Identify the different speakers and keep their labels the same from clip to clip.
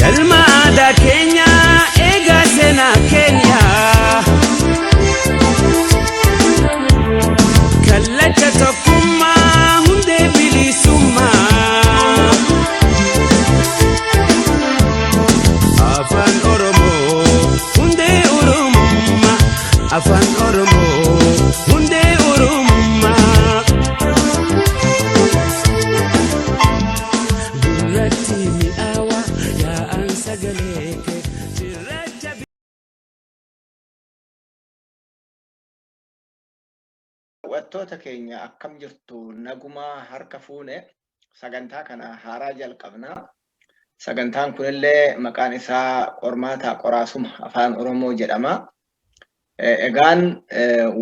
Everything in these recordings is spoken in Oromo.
Speaker 1: Galma aadaa keenya eegaa seenaa keenya. Kallacha tokkummaa hundee bilisummaa. Afaan Oromoo hundee Oromummaa. Afaan Oromoo hundee Oromummaa. Gurratti mi'aawa yaa'an sagalee kee cirracha.
Speaker 2: Daawwattoota keenya akkam jirtu nagumaa harka fuune sagantaa kana haaraa jalqabna. Sagantaan kunillee maqaan isaa qormaataa qoraasuma afaan Oromoo jedhama. Egaan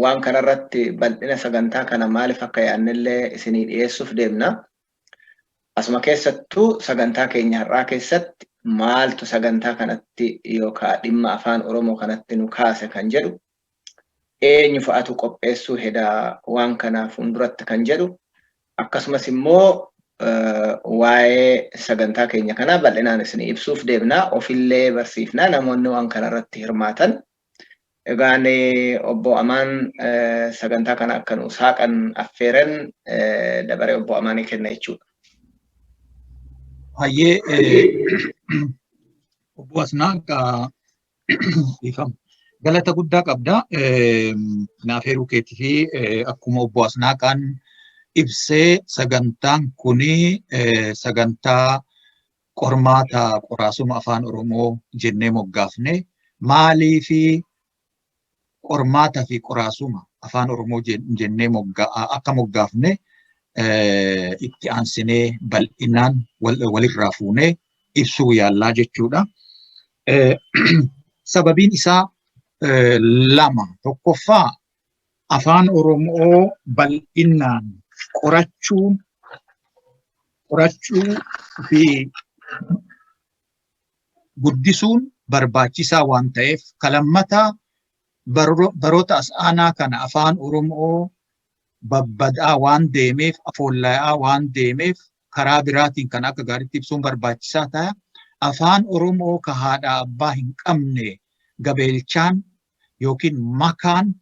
Speaker 2: waan kanarratti bal'ina sagantaa kana maaliif akka yaadnellee isinii dhiyeessuuf deemna. Asuma keessattuu sagantaa keenya har'aa keessatti maaltu sagantaa kanatti yookaan dhimma afaan Oromoo kanatti nu kaase kan jedhu eenyu fa'atu qopheessuu heda waan kana fuulduratti kan jedhu akkasumas immoo waa'ee sagantaa keenya kanaa bal'inaan isinii ibsuuf deemna. Ofillee barsiifna namoonni waan kanarratti hirmaatan. Egaan obbo Amaan sagantaa kana akka nu saaqan affeeran dabaree obbo Amaanii kenna jechuudha.
Speaker 3: Hayyee obbo Asnaaq dhiifama. Galata guddaa qabda. Naaf heeruu keetii fi akkuma obbo Asnaaqaan ibsee sagantaan kuni sagantaa qormaata qoraasuma afaan Oromoo jennee moggaafne maalii fi qormaata fi qoraasuma afaan Oromoo jennee akka moggaafne itti aansinee bal'inaan walirraa fuunee ibsuu yaallaa jechuudha. Sababiin isaa lama. Tokkoffaa afaan Oromoo bal'inaan qorachuun qorachuu fi guddisuun barbaachisaa waan ta'eef kalammataa baroota as aanaa kana afaan Oromoo babbadaa waan deemeef afoollaa'aa waan deemeef karaa biraatiin kan akka gaariitti ibsuun barbaachisaa ta'a. Afaan Oromoo ka haadha abbaa hin qabne gabeelchaan yookiin makaan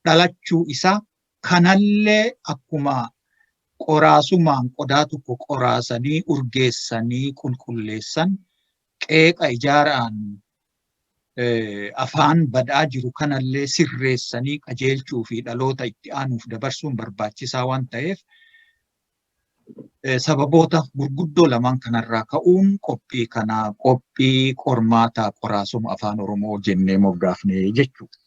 Speaker 3: dhalachuu isaa kanallee akkuma qoraasumaan qodaa tokko qoraasanii urgeessanii qulqulleessan qeeqa ijaaraan afaan badaa jiru kanallee sirreessanii qajeelchuu fi dhaloota itti aanuuf dabarsuun barbaachisaa waan ta'eef sababoota gurguddoo lamaan kanarraa ka'uun qophii kanaa qophii qormaataa qoraasuma afaan Oromoo jennee moggaafne jechuudha.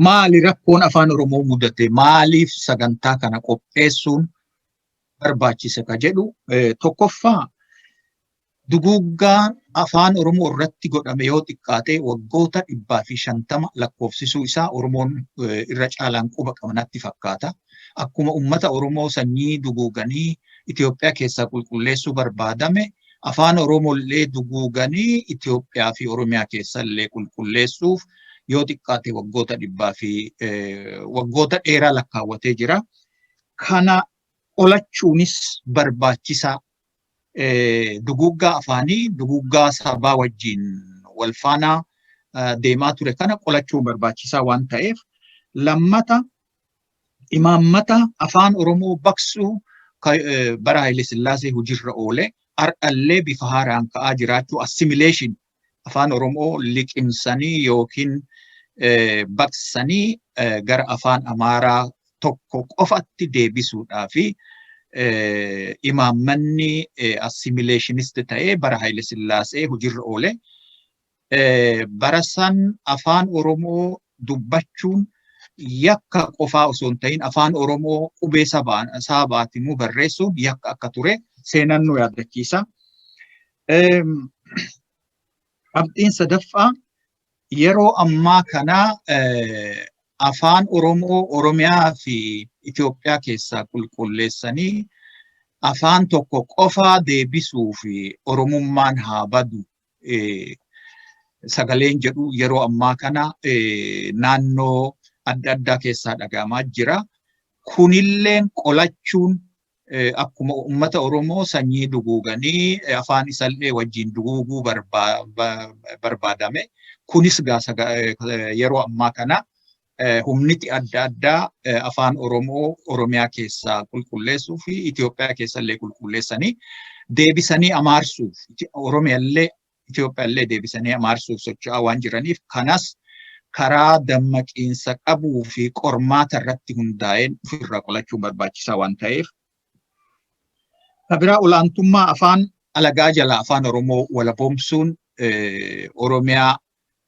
Speaker 3: Maali rakkoon afaan Oromoo mudate? Maaliif sagantaa kana qopheessuun barbaachise ka jedhu tokkoffaa duguuggaan afaan Oromoo irratti godhame yoo xiqqaate waggoota 150 lakkoofsisuu isaa Oromoon irra caalaan quba qaba natti fakkaata. Akkuma uummata Oromoo sanyii duguuganii Itoophiyaa keessaa qulqulleessuu barbaadame afaan Oromoo illee duguuganii Itoophiyaa fi Oromiyaa keessa illee qulqulleessuuf yoo xiqqaate waggoota dhibbaa fi waggoota dheeraa lakkaawwatee jira. Kana qolachuunis barbaachisaa duguuggaa afaanii duguuggaa sabaa wajjin wal faana deemaa ture kana qolachuun barbaachisaa waan ta'eef lammata imaammata afaan Oromoo baqsuu bara Haile Sillaasee hojiirra oole har'allee bifa haaraan ka'aa jiraachuu assimilation afaan Oromoo liqimsanii yookiin baqsanii gara afaan Amaaraa tokko qofatti deebisuudhaa fi imaammanni assimilationist ta'ee bara Haile Sillaasee hojiirra oole. Bara san afaan Oromoo dubbachuun yakka qofaa osoo hin ta'in afaan Oromoo qubee saabaatiin barreessuun yakka akka ture seenaan nu yaadachiisa. Qabxiin sadaffaa yeroo ammaa kana afaan Oromoo Oromiyaa fi Itoophiyaa keessaa qulqulleessanii Afaan tokko qofaa deebisuu fi Oromummaan haa badu sagaleen jedhu yeroo ammaa kana naannoo adda addaa keessaa dhagahamaa jira. Kunilleen qolachuun akkuma uummata Oromoo sanyii duguuganii afaan isallee wajjin duguuguu barbaadame. Kunis yeroo ammaa kana humniti adda addaa afaan Oromoo Oromiyaa keessaa qulqulleessuu fi Itoophiyaa keessallee qulqulleessanii deebisanii amaarsuuf, Oromiyaallee Itoophiyaallee deebisanii amaarsuuf socho'aa waan jiraniif, kanas karaa dammaqiinsa qabuu fi qormaata irratti hundaa'een ofirraa qolachuun barbaachisaa waan ta'eef. Biraa, olaantummaa afaan alagaa jala afaan Oromoo walaboomsuun Oromiyaa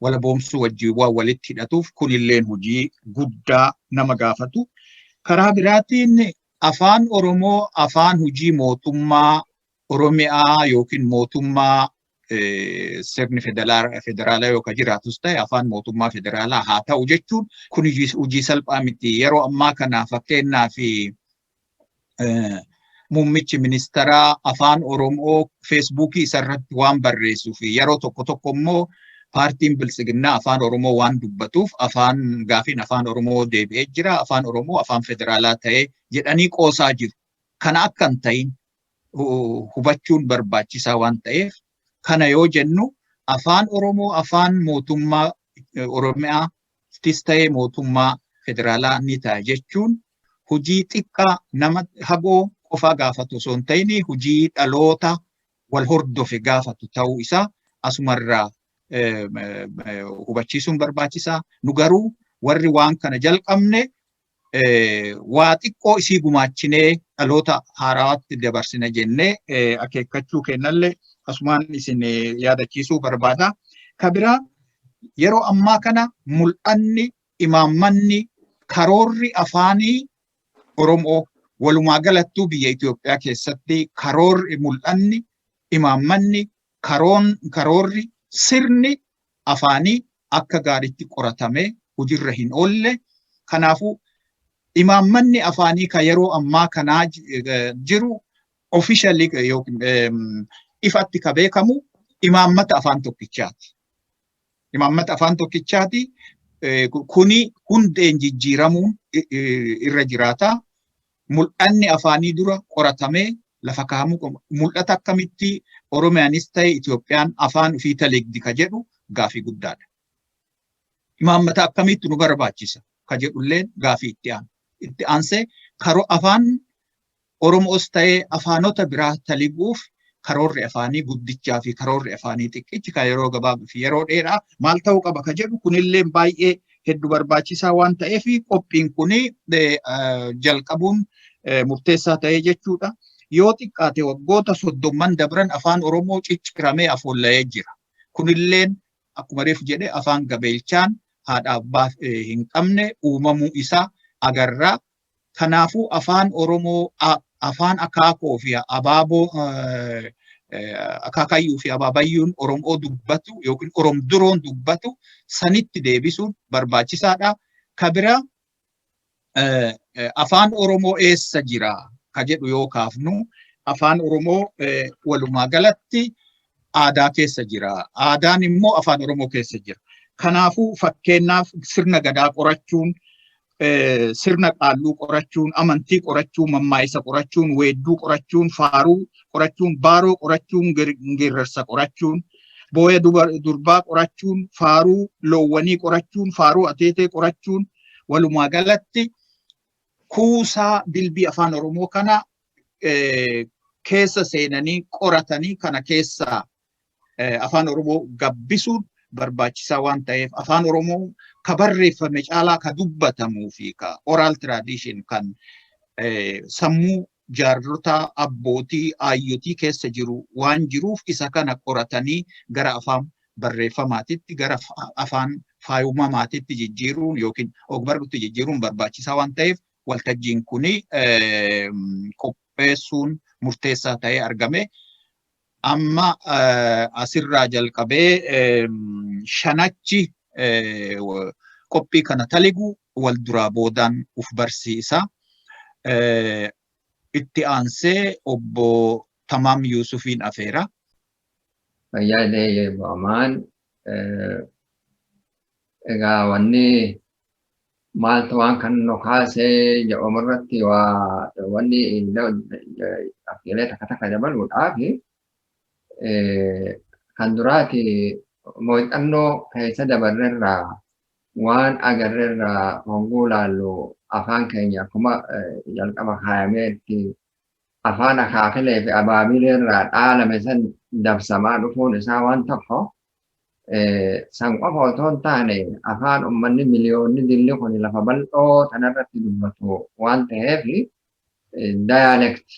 Speaker 3: walaboomsuu wajjin waan walitti hidhatuuf kunilleen hojii guddaa nama gaafatu. Karaa biraatiin afaan Oromoo afaan hojii mootummaa Oromiyaa yookiin mootummaa sirni federaalaa yookaan jiraatus ta'e afaan mootummaa federaalaa haa ta'u jechuun kun hojii salphaa miti. Yeroo ammaa kana fakkeenyaa fi muummichi ministeeraa afaan Oromoo Feesbuukii isarratti waan barreessuu fi yeroo tokko tokko immoo paartiin Biltsiginnaa afaan Oromoo waan dubbatuuf afaan gaafiin afaan Oromoo deebi'ee jira, afaan Oromoo afaan federaalaa ta'ee jedhanii qoosaa jiru. Kana akka hin ta'in hubachuun barbaachisaa waan ta'eef, kana yoo jennu afaan Oromoo afaan mootummaa Oromiyaattis ta'ee mootummaa federaalaa ni ta'a jechuun hojii xiqqaa nama hagoo qofaa gaafatu osoo hin ta'in hojii dhaloota wal hordofe gaafatu ta'uu isaa asumarraa hubachiisuun barbaachisaa. Nu garuu warri waan kana jalqabne waa xiqqoo isii gumaachinee dhaloota haarawaatti dabarsina jennee akeekkachuu kennallee asumaan isin yaadachiisuu barbaada. Ka biraa, yeroo ammaa kana mul'anni, imaammanni, karoorri afaanii Oromoo, walumaa galattuu biyya Itoophiyaa keessatti karoorri, mul'anni, imaammanni, karoorri, sirni afaanii akka gaariitti qoratamee hojiirra hin oolle. Kanaafuu imaammanni afaanii ka yeroo ammaa kanaa jiru officially yookiin ifatti ka beekamu imaammata afaan tokkichaati. Imaammata afaan tokkichaati. Kuni hundeen jijjiiramuun irra jiraata. Mul'anni afaanii dura qoratamee lafa kaa'amuu qaba. Mul'ata akkamitti Oromiyaanis ta'e Itoophiyaan afaan ofii taleegdi ka jedhu gaafii guddaadha. Imaammata akkamitti nu barbaachisa ka jedhullee gaafii itti aanu. Itti aansee karoo afaan Oromoos ta'ee afaanota biraa taliguuf karoorri afaanii guddichaa fi karoorri afaanii xiqqichi kan yeroo gabaabaa fi yeroo dheeraa maal ta'uu qaba ka jedhu kunillee baay'ee hedduu barbaachisaa waan ta'eef qophiin kuni jalqabuun murteessaa ta'ee jechuudha. Yoo xiqqaate waggoota 30n dabran afaan Oromoo cicciramee afoolla'ee jira. Kunilleen akkuma reefu jedhe afaan gabeelchaan haadha abbaa hin qabne uumamuu isaa agarra. Kanaafuu afaan Oromoo afaan akaakoo fi abaaboo, akaakayyuu fi abaabayyuun Oromoo dubbatu yookiin Oromduroon dubbatu sanitti deebisuun barbaachisaadha. Ka bira, afaan Oromoo eessa jira ka jedhu yoo kaafnu, afaan Oromoo walumaa galatti aadaa keessa jira. Aadaan immoo afaan Oromoo keessa jira. Kanaafuu fakkeenyaaf sirna gadaa qorachuun, sirna qaalluu qorachuun, amantii qorachuun, mammaayisa qorachuun, weedduu qorachuun, faaruu qorachuun, baaroo qorachuun, geerarsa qorachuun, booya durbaa qorachuun, faaruu loowwanii qorachuun, faaruu ateetee qorachuun, walumaa galatti kuusaa dilbii afaan Oromoo kana keessa seenanii qoratanii kana keessaa afaan Oromoo gabbisuun barbaachisaa waan ta'eef, afaan Oromoo ka barreeffame caalaa ka dubbatamuu fi ka oral tradition kan sammuu jaarrota, abbootii, aayyotii keessa jiru waan jiruuf, isa kana qoratanii gara afaan barreeffamaatitti, gara afaan faayumamaatitti jijjiiruun yookiin ogbarruutti jijjiiruun barbaachisaa waan ta'eef waltajjiin kuni qopheessuun murteessaa ta'ee argame. Amma asirraa jalqabee shanachi qophii kana taligu wal duraa boodaan uf barsiisa. Itti aansee obbo Tamaam Yuusufiin afeera.
Speaker 4: Fayyaa ta'e Amaan, egaa wanni maaltu waan kan nu kaasee jedhamu irratti waa wanni afeelee takka takka dabaluudhaaf, kan duraati muuxannoo keessa dabarrerraa waan agarrerraa hogguu laallu, afaan keenya akkuma jalqaba kaayameetti afaan akaakilee fi abaabilee irraa dhaalame san dabsamaa dhufuun isaa waan tokko. San qofa otoo hin taane, afaan uummanni miliyoonni dilli kun lafa bal'oo tanarratti dubbatu waan ta'eef, dialect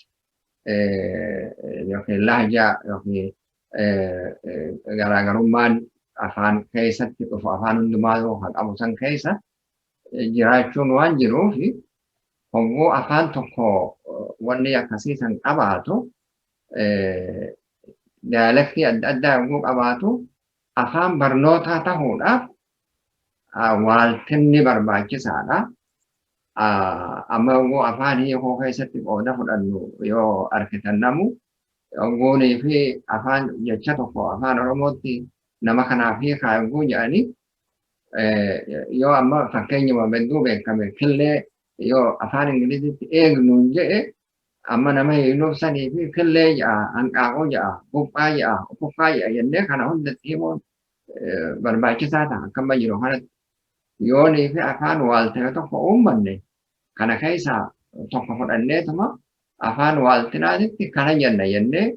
Speaker 4: yookiin lahjaa yookiin garaagarummaan afaan keessatti dhufu afaan hundumaa kan qabu san keessa jiraachuun waan jiruuf, hogguu afaan tokko wanni akkasii san qabaatu, dialectii adda addaa hogguu qabaatu, afaan barnootaa ta'uudhaaf waaltinni barbaachisaadha. Amma hogguu afaan hiikuu keessatti qooda fudhannu yoo argitan, namu hogguunii fi afaan jecha tokko Afaan Oromootti nama kanaaf hiikaa hogguu jedhanii, yoo amma fakkeenyuma hedduu beekame killee yoo Afaan Ingilizitti eegnuun jedhe, amma nama hiiknuuf sanii fi killee ja'a, hanqaaquu ja'a, buphaa ja'a, ufuffaa ja'a jennee kana hundatti himuun barbaachisaa ta'a. Akkama jiru kanatti yoonii fi afaan waaltine tokko uummanne, kana keessaa tokko fudhanneetuma afaan waaltinaatitti kana jenna jennee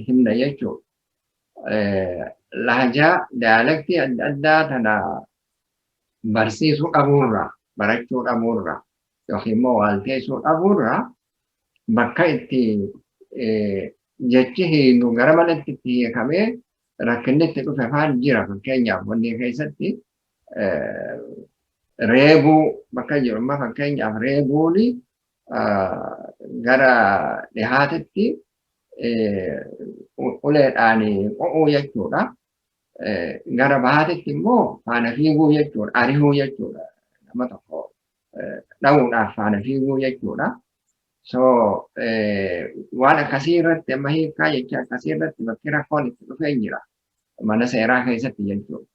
Speaker 4: himna jechuudha. Lahjaa dialectii adda addaa tana barsiisuu dhabuurraa, barachuu dhabuurraa yookiin immoo waalteessuu dhabuurraa bakka itti jechi hiinu gara malatti itti hiikamee rakkinni itti dhufe faan jira. Fakkeenyaaf wanni keessatti reebuu bakka jiru, amma fakkeenyaaf reebuuni gara dhihaatitti uleedhaan qo'uu jechuudha. Gara bahaatitti immoo faana fiiguu jechuudha. Arihuu jechuudha. Nama tokko dha'uudhaaf faana fiiguu jechuudha. So waan akkasii irratti, amma hiikaa jecha akkasii irratti bakki rakkoon itti dhufee jira. Mana seeraa keessatti jechuudha.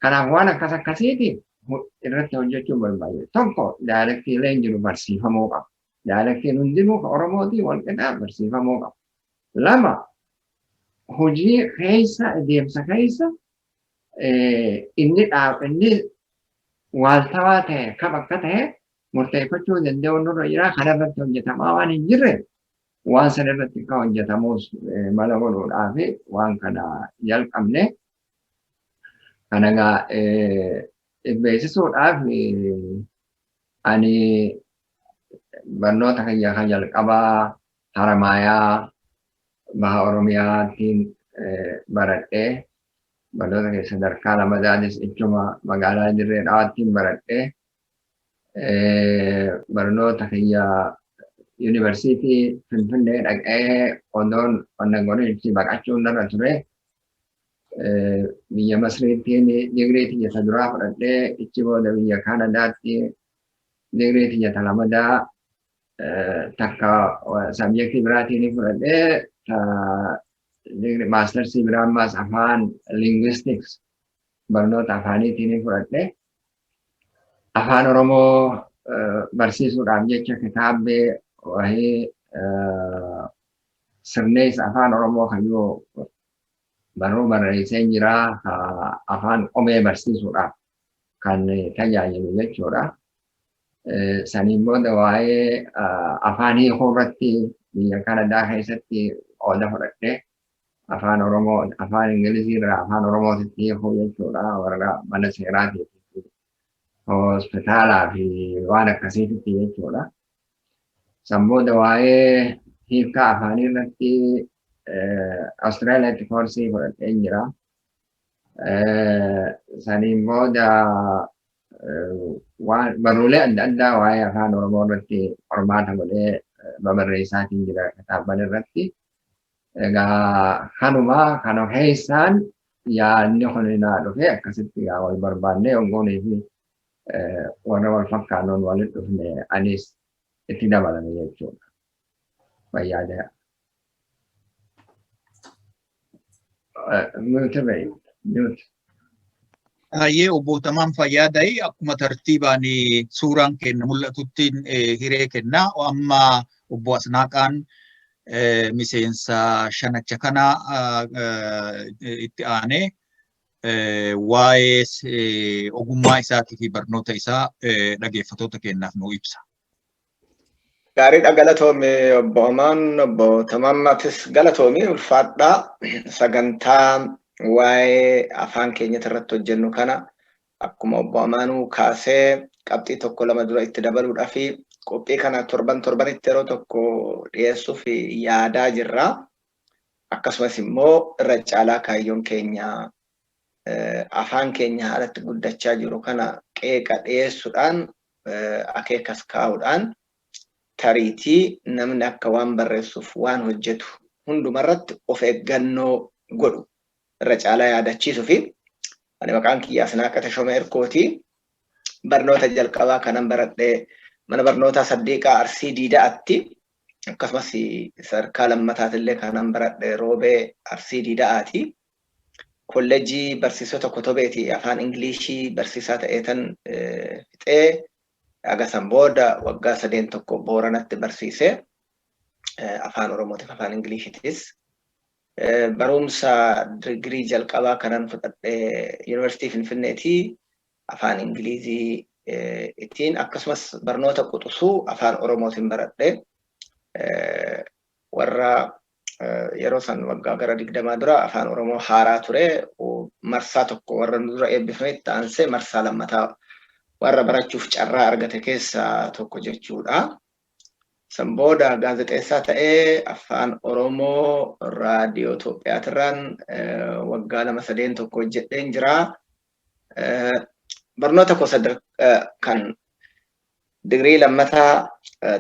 Speaker 4: Kanaaf waan akkas akkasiiti irratti hojjechuun barbaachisa. Tokko, dialectiileen jiru barsiifamuu qaba. Dialectiin hundinuu ka Oromootii wal qixaa barsiifamuu qaba. Lama, hojii keessa, adeemsa keessa inni inni waaltawaa ta'e kam akka ta'e murteeffachuu danda'u nurra jira. Kanarratti hojjetamaa waan hin jirre, waan sana irratti akka hojjetamus mala godhuudhaaf waan kana jalqabne. Kana egaa beeksisuudhaaf, ani barnoota kiyya kan jalqabaa Haramaayaa, Baha Oromiyaattiin baradhee, barnoota keessa sadarkaa lamadaanis ichuma magaalaa Dirree Dhawaattiin baradhee, barnoota kiyya yuunivarsiitii Finfinnee dhaqee odoon qonna godhichi baqachuun narra ture. Biyya Masriittiin digirii tiyya ta duraa fudhadhee, ichi booda biyya Kaanadaatti digirii tiyya ta lamadaa takka subjectii biraatiin fudhadhee, mastersii biraa ammaas afaan linguistics, barnoota afaaniitiin fudhadhee. Afaan Oromoo barsiisuudhaaf jecha kitaabbii wahii sirneessa Afaan Oromoo kayyoo barruu barreessee jira, afaan qubee barsiisuudhaaf kan tajaajilu jechuudha. Saniin booda waa'ee afaan hiikuu irratti biyya Kanadaa keessatti qooda fudhadhee, Afaan Oromoo Afaan Ingilizii irraa Afaan Oromootitti hiikuu jechuudha, warra mana seeraatiif, hospitaalaa fi waan akkasiititti jechuudha. San booda waa'ee hiikkaa afaanii irratti Awustiraaliyaatti koorsii fudhadhee jira. Saniin booda waan barruulee adda addaa waa'ee Afaan Oromoo irratti qormaata godhee babarreessaatiin jira kitaabban irratti. Egaa kanuma kana keessaan yaadni kun naa dhufe. Akkasitti egaa wal barbaannee hongoonii fi warra wal fakkaannoon walitti dhufne. Anis itti dabalame jechuudha. Fayyaa ta'aa. Mute ba'i. Mute.
Speaker 3: Hayyee, obbo Tamaan, fayyaa ta'ii. Akkuma tartiibaan suuraan kenna mul'atutti hiree kenna. Amma obbo Asnaaqaan miseensa shanacha kana itti aanee waa'ee ogummaa isaatii fi barnoota isaa dhageeffatoota kennaaf nu ibsa.
Speaker 2: Gaariidha, galatoomi obbo Amaan. Obbo Tamaammatis galatoomi, ulfaadhaa. Sagantaa waa'ee afaan keenyatti irratti hojjennu kana akkuma obbo Amaanuu kaasee qabxii tokko lama dura itti dabaluudhaa fi qophii kana torban torbanitti yeroo tokko dhiyeessuuf yaadaa jirra. Akkasumas immoo irra caalaa kaayyoon keenya afaan keenya haalatti guddachaa jiru kana qeeqa dhiyeessuudhaan, akeekas kaa'uudhaan, tariitii namni akka waan barreessuuf waan hojjetu hundumarratti of eeggannoo godhu irra caalaa yaadachiisuu fi ani maqaan kiyya Asnaaqaa Tashoomaa Erkooti. Barnoota jalqabaa kanan baradhee mana barnootaa Saddeeqaa Arsii Diida'aatti, akkasumas sadarkaa lammataatillee kanan baradhee Roobee Arsii Diida'aati. Kolleejjii barsiisota Kotobeeti afaan Ingilishii barsiisaa ta'eetan fixee, aga san booda waggaa sadeen tokko Booranatti barsiisee, afaan Oromootiif afaan Ingiliishiitis. Barumsa digirii jalqabaa kanan fudhadhee Yuunivarsiitii Finfinneetii afaan Ingilizii ittiin, akkasumas barnoota quxisuu afaan Oromootiin baradhee, warra yeroo san waggaa gara 20 dura afaan Oromoo haaraa ture, marsaa tokko warra dura eebbifame itti aansee marsaa lammataa warra barachuuf carraa argate keessaa tokko jechuudha. San booda gaazexeessaa ta'ee afaan Oromoo raadiyoo Itoophiyaatirraan waggaa lama sadeen tokko hojjedheen jira. Barnoota koo kan digirii lammataa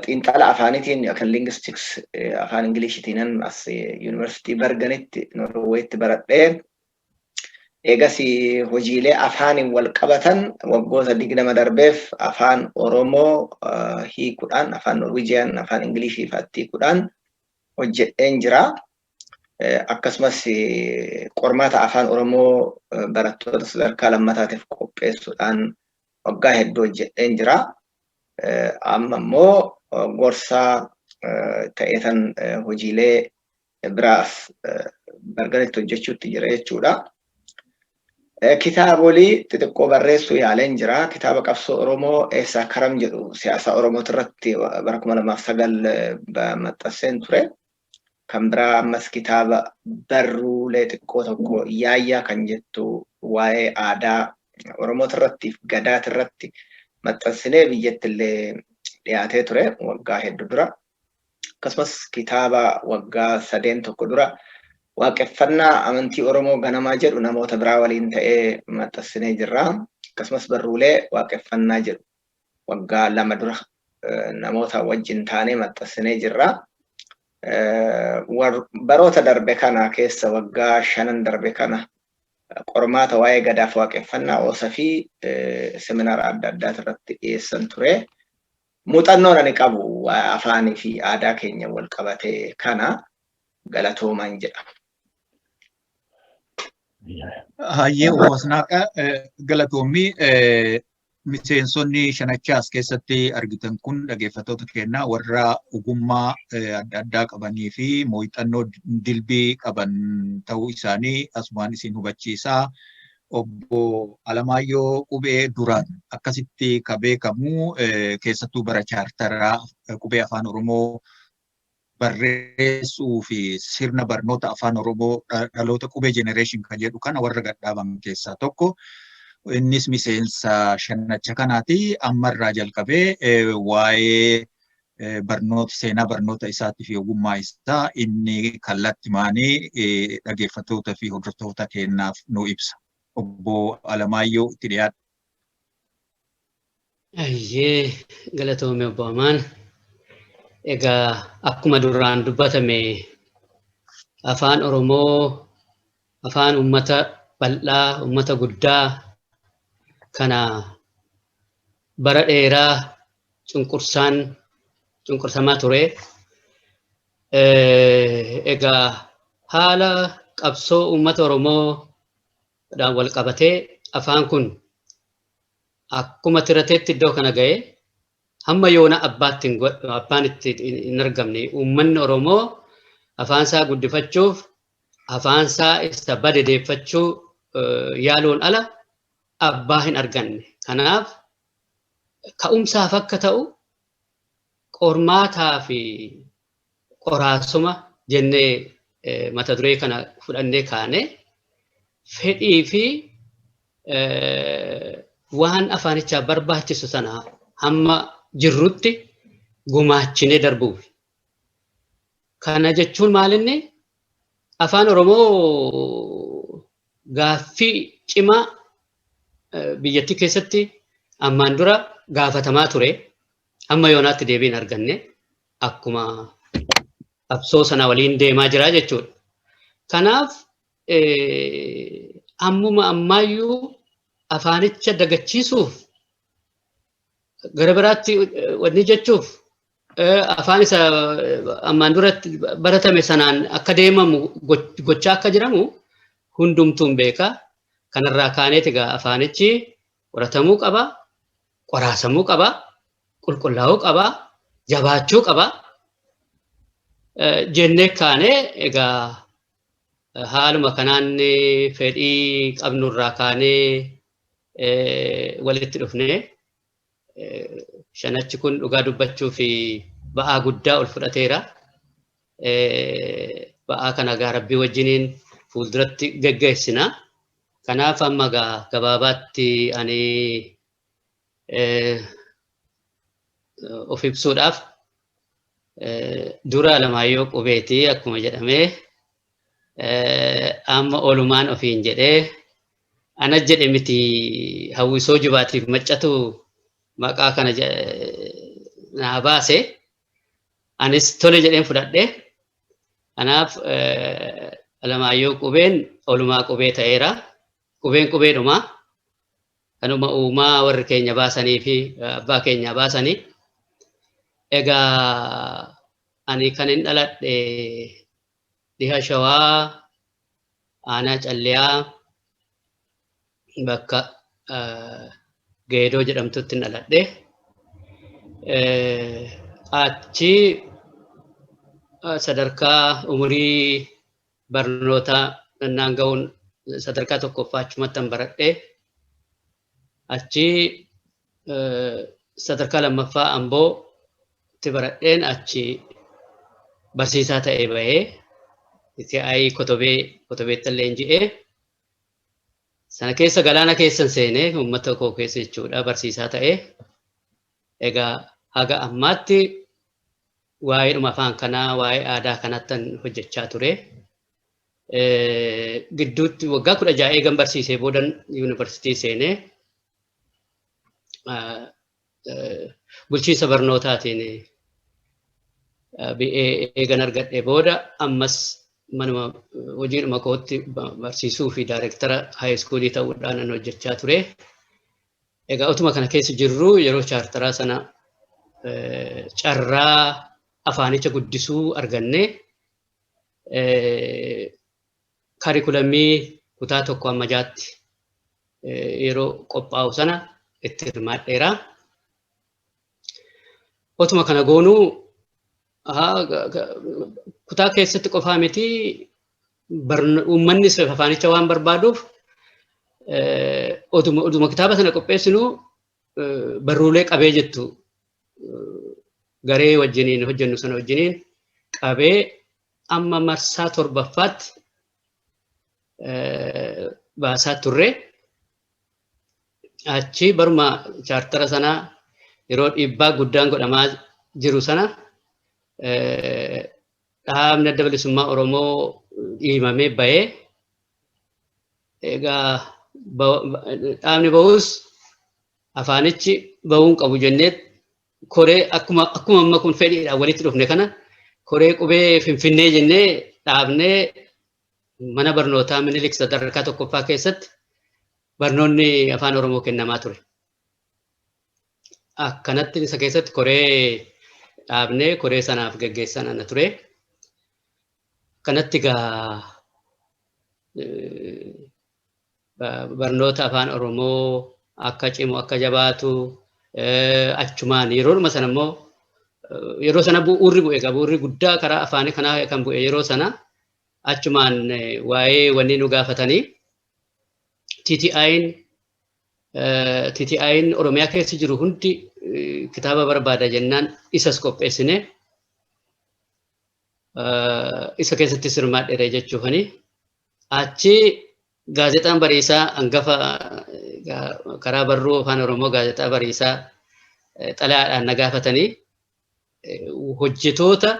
Speaker 2: xiinxala afaaniitiin yookaan linguistics afaan Ingiliishiitiin as Yuunivarsiitii Berganitti Norweetti baradhee, eegas hojiilee afaaniin wal qabatan waggoota 20 darbeef afaan Oromoo hiikuudhaan, afaan Norwegian, afaan Ingilishii fa'aatti hiikuudhaan hojjedheen jira. Akkasumas qormaata afaan Oromoo barattoota sadarkaa lammataatiif qopheessuudhaan waggaa hedduu hojjedheen jira. Amma immoo gorsaa ta'eetan hojiilee biraas Berganitti hojjechuutti jira jechuudha. Kitaabolii xixiqqoo barreessuu yaaleen jira. Kitaaba qabsoo Oromoo eessaa karam jedhu siyaasa Oromoo irratti bara 2009 maxxanseen ture. Kan biraa ammas kitaaba barruulee xiqqoo tokko yaayyaa kan jettu waa'ee aadaa Oromoo irratti fi gadaati irratti maxxansinee biyyatti illee dhiyaatee ture waggaa hedduu dura. Akkasumas kitaaba waggaa sadeen tokko dura waaqeffannaa amantii Oromoo ganamaa jedhu namoota biraa waliin ta'ee maxxansinee jirra. Akkasumas barruulee waaqeffannaa jedhu waggaa 2 dura namoota wajjin taanee maxxansinee jirra. Baroota darbe kana keessa, waggaa shanan darbe kana, qormaata waa'ee gadaaf waaqeffannaa oosa fi seminaara adda addaa irratti dhiyeessan ture. Muuxannoon ani qabu afaanii fi aadaa keenya wal qabatee kana, galatoomaan jedha.
Speaker 3: Hayyee, obbo Asnaaqa, galatoommii. Miseensonni shanachaa as keessatti argitan kun, dhaggeeffattoota keenyaa, warra ogummaa adda addaa qabanii fi muuxannoo dilbii qaban ta'uu isaanii asumaan isin hubachiisaa. Obbo Alamaayyoo Qubee duraan akkasitti ka beekamu, keessattuu bara chaartaraa qubee afaan Oromoo barreessuu fi sirna barnoota afaan Oromoo dhaloota qubee generation kan jedhu kana warra gadhaaban keessaa tokko. Innis miseensa shanacha kanaati. Ammarraa jalqabee waa'ee barnoota, seenaa barnoota isaatii fi ogummaa isaa inni kallattimaanii dhaggeeffattoota fi hordoftoota keenyaaf nu ibsa. Obbo Alamaayyoo, itti dhiyaadha.
Speaker 5: Ayyee, galatoome obbo Amaan. Egaa akkuma duraan dubbatame, afaan Oromoo afaan uummata bal'aa, uummata guddaa kana bara dheeraa cunqursaan cunqursamaa ture. Egaa haala qabsoo uummata Oromoodhaan wal qabatee afaan kun akkuma tirateetti iddoo kana ga'e hamma yoona abbaatti abbaan itti hin argamne. Uummanni Oromoo afaan isaa guddifachuuf, afaan isaa isa bade deeffachuu yaaluun ala abbaa hin arganne. Kanaaf ka'umsaaf akka ta'u qormaataa fi qoraasuma jennee mata duree kana fudhannee kaane, fedhii fi waan afaanichaaf barbaachisu sana hamma jirrutti gumaachinee darbuuf. Kana jechuun maalinni afaan Oromoo gaaffii cimaa biyyattii keessatti ammaan dura gaafatamaa ture. Hamma yoonaatti deebii hin arganne, akkuma qabsoo sana waliin deemaa jira jechuudha. Kanaaf ammuma ammaayyuu afaanicha dagachiisuuf, gara biraatti wanni jechuuf, afaan isa ammaan duratti baratame sanaan akka deemamu gochaa akka jiramu hundumtuun beeka. Kanarraa kaaneeti egaa afaanichi qoratamuu qaba, qoraasamuu qaba, qulqullaa'uu qaba, jabaachuu qaba jennee kaanee, egaa haaluma kanaan fedhii qabnurraa kaanee walitti dhufnee, shanachi kun dhugaa dubbachuu fi ba'aa guddaa ol fudhateera. Ba'aa kana egaa Rabbii wajjiniin fuulduratti geggeessina. Kanaaf amma egaa gabaabaatti ani of ibsuudhaaf, dura Alamaayyoo Qubeetii akkuma jedhamee, amma oolumaan ofiin jedhee ana jedhe miti, hawwisoo jibaatiif maccatu maqaa kana naa baase, anis tole jedheen fudhadhe. Kanaaf Alamaayyoo Qubeen oolumaa Qubee ta'eera. Qubeen qubeedhuma. Kanuma uumaa warri keenya baasanii fi abbaa keenya baasanii. Egaa ani kan hin dhaladhe dhiha Shawaa, aanaa Calliyaa, bakka Geedoo jedhamtutti dhaladhe. Achi sadarkaa umurii barnootaa nannaan ga'uun sadarkaa tokkoffaa achumattan baradhe. Achi sadarkaa lammaffaa Ambootti baradheen, achi barsiisaa ta'ee bahee TI Kotobee, Kotobeetti illee leenji'ee, sana keessa galaana keessan seenee uummata koo keessa jechuudha barsiisaa ta'ee. Egaa haga ammaatti waa'eedhuma afaan kanaa, waa'ee aadaa kanattan hojjechaa ture. Gidduutti waggaa 16 eegan barsiisee boodan yuunivarsiitii seenee bulchiinsa barnootaatiin BA eegan argadhe booda, ammas manuma hojiidhuma kootti barsiisuu fi daayireektara high schoolii ta'uudhaan nan hojjechaa ture. Egaa utuma kana keessa jirru yeroo chaartaraa sana carraa afaanicha guddisuu arganne, kaarikulamii kutaa 1 amma 6tti yeroo qophaa'u sana itti hirmaadheera. Otuma kana goonuu kutaa keessatti qofaa miti, uummanni afaanicha waan barbaaduuf otuma kitaaba sana qopheessinu barruulee qabee jettu garee wajjiniin hojjennu sana wajjiniin qabee amma marsaa torbaffaatti baasaa turre. Achi baruma chaartara sanaa yeroo dhiibbaa guddaan godhamaa jiru sana dhaabni Adda Bilisummaa Oromoo dhiibamee bahee, egaa dhaabni bahus afaanichi bahuun qabu jennee koree akkuma amma kun fedhiidhaan walitti dhufne kana koree qubee Finfinnee jennee dhaabnee, mana barnootaa Minilik sadarkaa tokkoffaa keessatti barnoonni afaan Oromoo kennamaa ture. Akkanatti isa keessatti koree Dhaabnee koree sanaaf geggeessan ana ture. Kanatti egaa barnoota afaan Oromoo akka cimu, akka jabaatu, achumaan yeroodhuma sana immoo yeroo sana bu'uurri bu'e egaa bu'uurri guddaa karaa afaanii kanaa kan bu'e yeroo sana achumaan waa'ee wanni nu gaafatanii TTI'n Oromiyaa keessa jiru hundi kitaaba barbaada jennaan isas qopheessine, isa keessatti hirmaadheera jechuufani. Achi gaazexaan Bariisaa hangafa karaa barruu afaan Oromoo, gaazexaa Bariisaa, xalayaadhaan na gaafatanii hojjetoota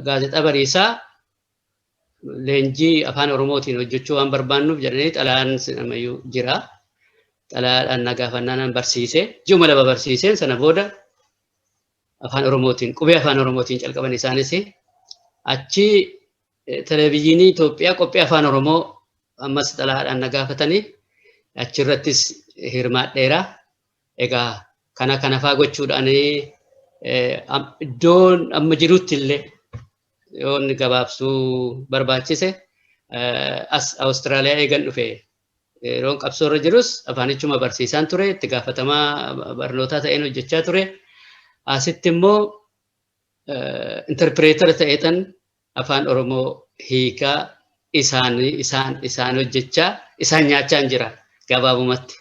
Speaker 5: gaazexaa Bariisaa leenjii afaan Oromootiin hojjechuu waan barbaannuuf jedhanii xalayaan sinamayyuu jira. Xalayaadhaan na gaafannaan barsiise. Ji'uma 2 barsiiseen sana booda afaan Oromootiin, qubee afaan Oromootiin calqaban isaanis. Achi televezyiinii Itoophiyaa qophii afaan Oromoo ammas xalayaadhaan na gaafatanii achirrattis hirmaadheera. Egaa kana kana faa gochuudhaan iddoon amma jirutti illee yoo inni gabaabsuu barbaachise, as Awustiraaliyaa eegan dhufe yeroon qabsoo irra jirus afaanichuma barsiisaan ture, itti gaafatamaa barnootaa ta'een hojjechaa ture. Asitti immoo interpreter ta'eetan afaan Oromoo hiikaa isaan isaan isaan hojjechaa isaan nyaachaa jira gabaabumatti.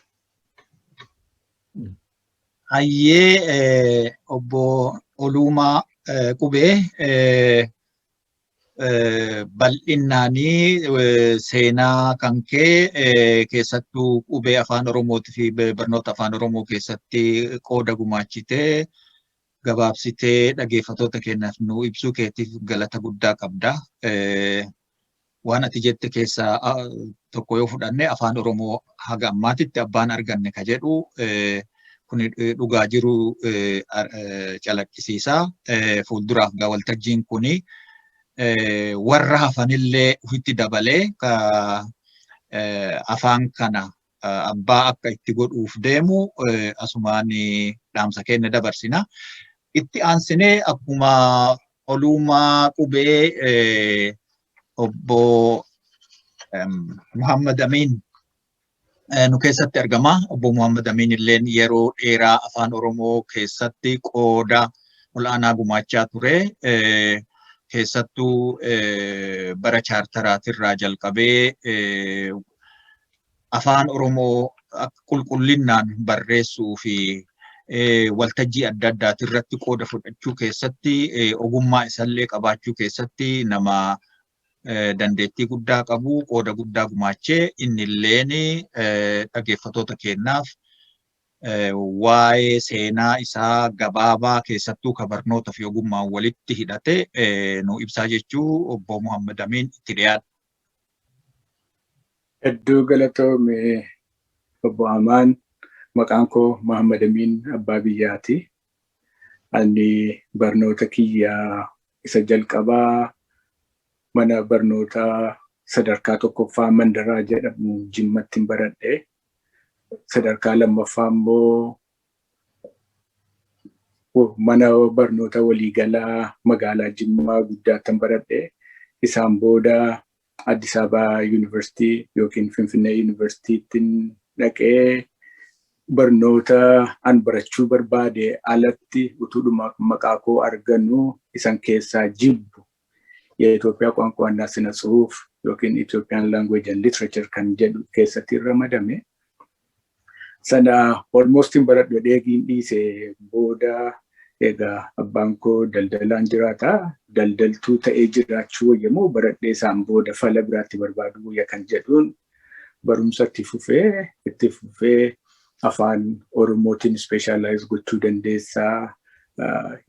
Speaker 3: Hayyee, obbo Oluumaa Qubee, bal'innaanii seenaa kan kee, keessattuu qubee afaan Oromootii fi barnoota afaan Oromoo keessatti qooda gumaachitee gabaabsitee dhaggeeffattoota keenyaaf nu ibsuu keetiif galata guddaa qabda. Waan ati jette keessaa tokko yoo fudhanne, afaan Oromoo haga ammaatitti abbaan arganne ka jedhu kun dhugaa jiru calaqqisiisa. Fuulduraaf gaa waltajjiin kuni warra hafanillee ofitti dabalee ka afaan kana abbaa akka itti godhuuf deemu asumaan dhaamsa keenya dabarsina. Itti aansinee akkuma Oluumaa Qubee, obbo Muhammad Amin nu keessatti argama. Obbo Muhammad Amin illeen yeroo dheeraa afaan Oromoo keessatti qooda ol'aanaa gumaachaa ture. Keessattuu bara chaartaraatirraa jalqabee afaan Oromoo qulqullinnaan barreessuu fi waltajjii adda addaati irratti qooda fudhachuu keessatti, ogummaa isallee qabaachuu keessatti nama dandeettii guddaa qabu, qooda guddaa gumaachee, inni illeen dhaggeeffattoota keenyaaf waa'ee seenaa isaa gabaabaa, keessattuu ka barnoota fi ogummaan walitti hidhate nu ibsaa jechuu. Obbo Muhammad Amin, itti dhiyaadha.
Speaker 6: Hedduu galatoome, obbo Amaan. Maqaan koo Muhammad Amin Abbaa Biyyaati. Ani barnoota kiyyaa isa jalqabaa mana barnootaa sadarkaa tokkoffaa Mandaraa jedhamu Jimmatti baradhe. Sadarkaa lammaffaa immoo mana barnoota waliigalaa magaalaa Jimmaa guddaatti baradhe. Isaan booda Addis Ababa Yuunivarsiitii yookiin Finfinnee Yuunivarsiitiitti dhaqee barnoota an barachuu barbaade alatti utuudhuma maqaa koo argannu isan keessaa jibbu የኢትዮጵያ ቋንቋና ስነ ጽሁፍ yookiin Ethiopian Language and Literature kan jedhu keessatti ramadame. Sana almost hin baradhu dheegiin dhiise. Booda egaa abbaan koo daldalaan jiraata. Daldaltuu ta'ee jiraachuu wayyamoo baradhee isaan booda fala biraatti barbaadu wayya kan jedhuun barumsa itti fufee afaan Oromootiin specialize gochuu dandeessaa.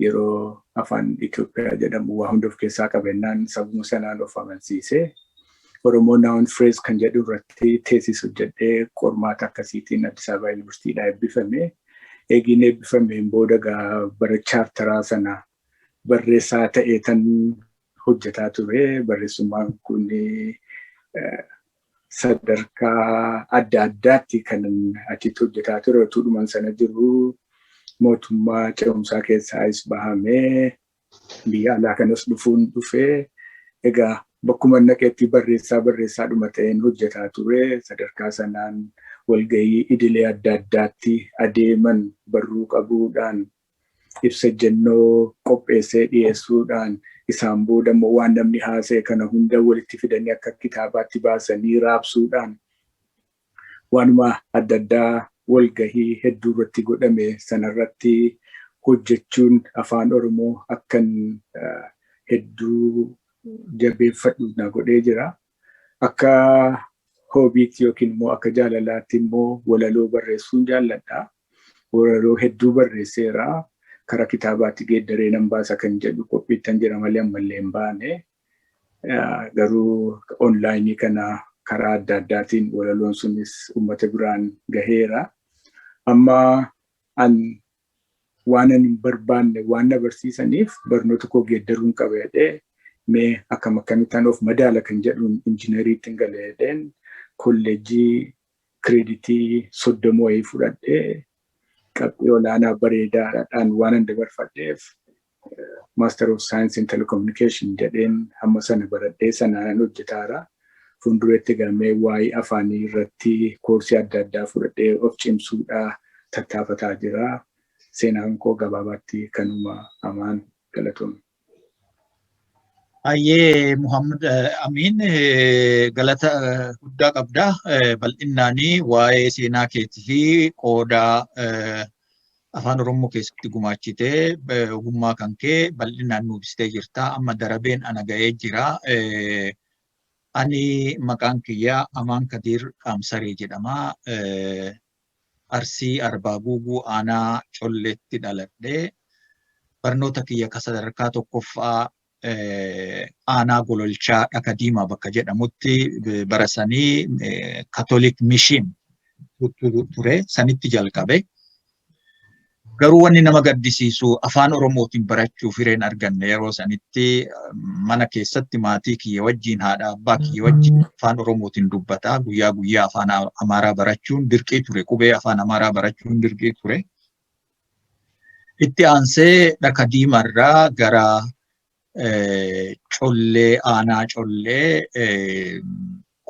Speaker 6: Yeroo afaan Itoophiyaa jedhamu waa hunda of keessaa qabennaan sabuma sanaan of amansiisee Oromoo noun phrase kan jedhu irratti thesis hojjedhee qormaata akkasiitiin Addis Ababa Yuunivarsiitiidhaa eebbifame. Eegiin eebbifameen booda gaa bara chaartaraa sana barreessaa ta'ee tan hojjetaa ture. Barreessummaan kun sadarkaa adda addaatti kan achitti hojjetaa ture. Utuudhumaan sana jiru Mootummaa ce'umsaa keessaas bahamee biyya alaa kanas dhufuun dhufee, egaa bakkuma naqeetti barreessaa barreessaa dhuma ta'een hojjetaa ture. Sadarkaa sanaan walgahii idilee adda addaatti adeeman barruu qabuudhaan, ibsa ejjennoo qopheessee dhiyeessuudhaan, isaan booda immoo waan namni haasa'e kana hunda walitti fidanii akka kitaabaatti baasanii raabsuudhaan, waanuma adda addaa walgahii hedduu irratti godhame sanarratti hojjechuun afaan Oromoo akkan hedduu jabeeffadhu na godhee jira. Akka hobbyitti yookiin immoo akka jaalalaatti immoo walaloo barreessuun jaalladha. Walaloo hedduu barreesseera. Karaa kitaabaatti geeddaree nan baasa kan jedhu qophiittan jira malee ammallee hin baane. Garuu onlineii kana karaa adda addaatiin walaloon sunis uummata biraan gaheera. Amma an waan ani hin barbaanne waan na barsiisaniif barnoota koo geeddaruun qaba jedhee, mee akkam akkamittaan of madaala kan jedhuun injiinariitti hin gale jedheen, kolleejjii creditii 30 wayii fudhadhee, qabxii olaanaa bareedaadhaan waan an dabarfadheef, Master of Science in Telecommunication jedheen hamma sana baradhee sanaan hojjetaara. Fuulduratti galmee waa'ee afaanii irratti koorsii adda addaa fudhadhee of cimsuudhaa tattaafataa jira. Seenaan koo gabaabaatti kanuma, Amaan, galatoomne.
Speaker 3: Ayyee, Muhammad Amin, galata guddaa qabda. Bal'innaanii waa'ee seenaa keetii fi qooda afaan Oromoo keessatti gumaachitee ogummaa kan kee bal'inaan nuuf ibsitee jirta. Amma darabeen ana ga'ee jira. Ani maqaan kiyyaa Amaan Kadiir Qaamsaree jedhama. Arsii Arbaa Guuguu, aanaa Colleetti dhaladhee, barnoota kiyya ka sadarkaa tokkoffaa aanaa Gololchaa, Dhaka Diimaa bakka jedhamutti, bara sanii Catholic Mission ture, sanitti jalqabe. Garuu wanni nama gaddisiisu afaan Oromootiin barachuuf hireen arganne. Yeroo sanitti mana keessatti maatii kiyya wajjin, haadha abbaa kiyya wajjin afaan Oromootiin dubbata. Guyyaa guyyaa afaan Amaaraa barachuun dirqii ture. Qubee afaan Amaaraa barachuun dirqii ture. Itti aansee Dhaka Diimarraa gara Collee, aanaa Collee,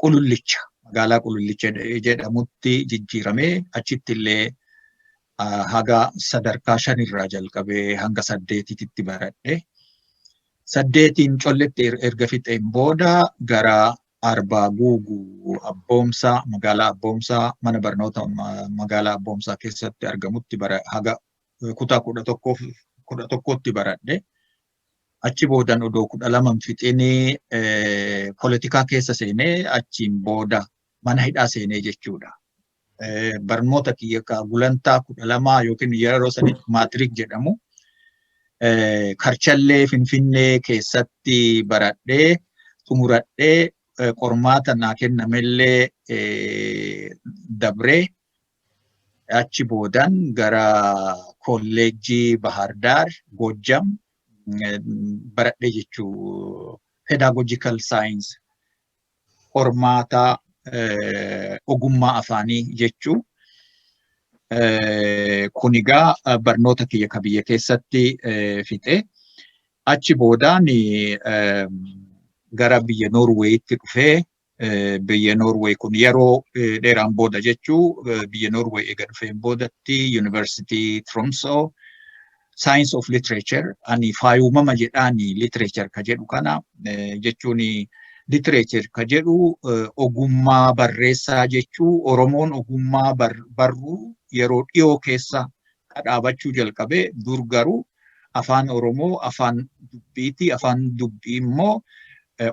Speaker 3: Qulullicha, magaalaa Qulullicha jedhamutti jijjiiramee, achitti illee haga sadarkaa shanirraa jalqabee hanga saddeetitti baradhe. Saddeetiin Colletti erga fixeen booda gara Arbaa Guuguu, Abboomsaa, magaalaa Abboomsaa, mana barnoota magaalaa Abboomsaa keessatti argamutti bara haga kutaa 11tti baradhe. Achi boodan odoo 12 fixinii poolitikaa keessa seenee, achiin booda mana hidhaa seenee jechuudha. Barnoota kiyya gulantaa 12 yookiin yeroo sanitti maatiriik jedhamu Karchallee, Finfinnee keessatti baradhee xumuradhee, qormaata naa kennamellee dabree, achi boodan gara kolleejjii Bahardaar, Gojjam baradhee jechuu, pedagogical science, qormaata ogummaa afaanii jechuu. Kun egaa barnoota kiyya ka biyya keessatti fixe. Achi boodaan gara biyya Noorweeyitti dhufee, biyya Noorweey kun yeroo dheeraan booda jechuu, biyya Noorweey eega dhufeen boodatti Yuunivarsiitii Tromsø, Science of Literature, ani faayumama jedhaani literature ka jedhu kana jechuun, literature ka jedhu ogummaa barreessaa jechuu. Oromoon ogummaa barruu yeroo dhiyoo keessa dhaabachuu jalqabe. Dur garuu afaan Oromoo afaan dubbiiti. Afaan dubbii immoo